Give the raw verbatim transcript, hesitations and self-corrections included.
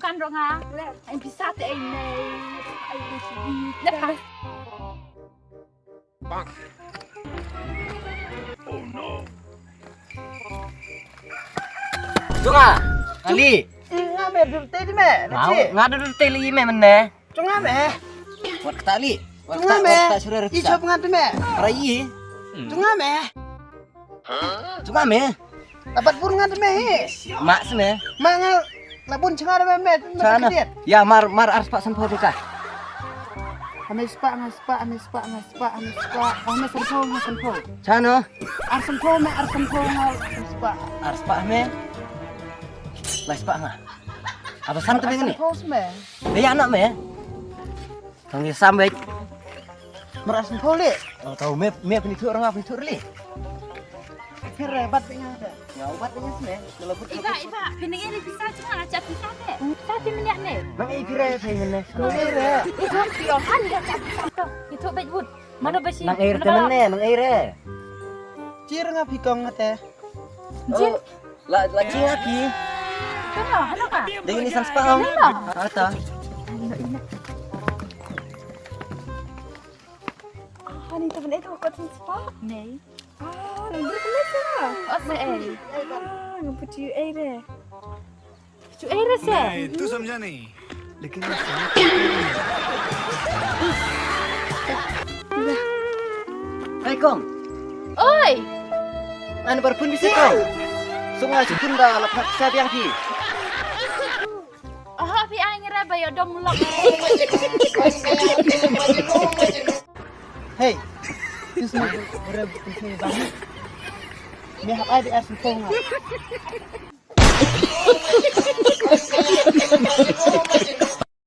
Kan rong ha. Ai pisa te ai nei. Ai pisa. Lepas. Jong nga. Ali. Nga me dur te di me. Nga dur te li me mene. Jong nga me. Wat kata li. Wat kata me. Wat kata sura. I chop nga te me. Rai. Jong nga me. Jong nga me. Abat bun nga te me hi. Mak sene. Mak nga. Labun chenga me me. Chana. Ya mar mar ar spah sanphew duka. Ame spah nga spah ame spah nga spah ame spah ame sanphew nga sanphew. Chana. Ar sanphew me ar sanphew nga spah. Ar spah me. Lai spah nga. Apa sam te me ni? Sanphew me. Be ya anak me. Tang ïa sam beit. Mar ar sanphew leh. Oh, tau me me pynithuh rang pynithuh leh. Kira bat beit nga te. Nga bat beit nga sene. Iba iba pynithuh leh pisa cuma acha pisa te. Pisa te minyak ne. Nang ai kira te minyak. Nang ai re. Iba pion an ïa acha pisa te. Itu beit but. Mana besi? Nang ai re te minyak, nang ai re. Cir nga pikong nga te. Jin. La la cing aki. Kena, hana ka? Ding ini sang spah. Kena. Ata. Ah, ni temen itu kau sang spah. Nei. Ah, nang dur kena sa. Oh, se eh. Ah, nang puji eh deh. Puji eh deh se. नहीं, तू समझा नहीं। Lekin Hai kong. Oi. An bar pun bisi kong. Sunga sukun da lap hak sa biang phi. Oh, phi ai ngira ba yo dom lok. Hey. Tis ni bre tis ni bang. Me hap ai di as kong.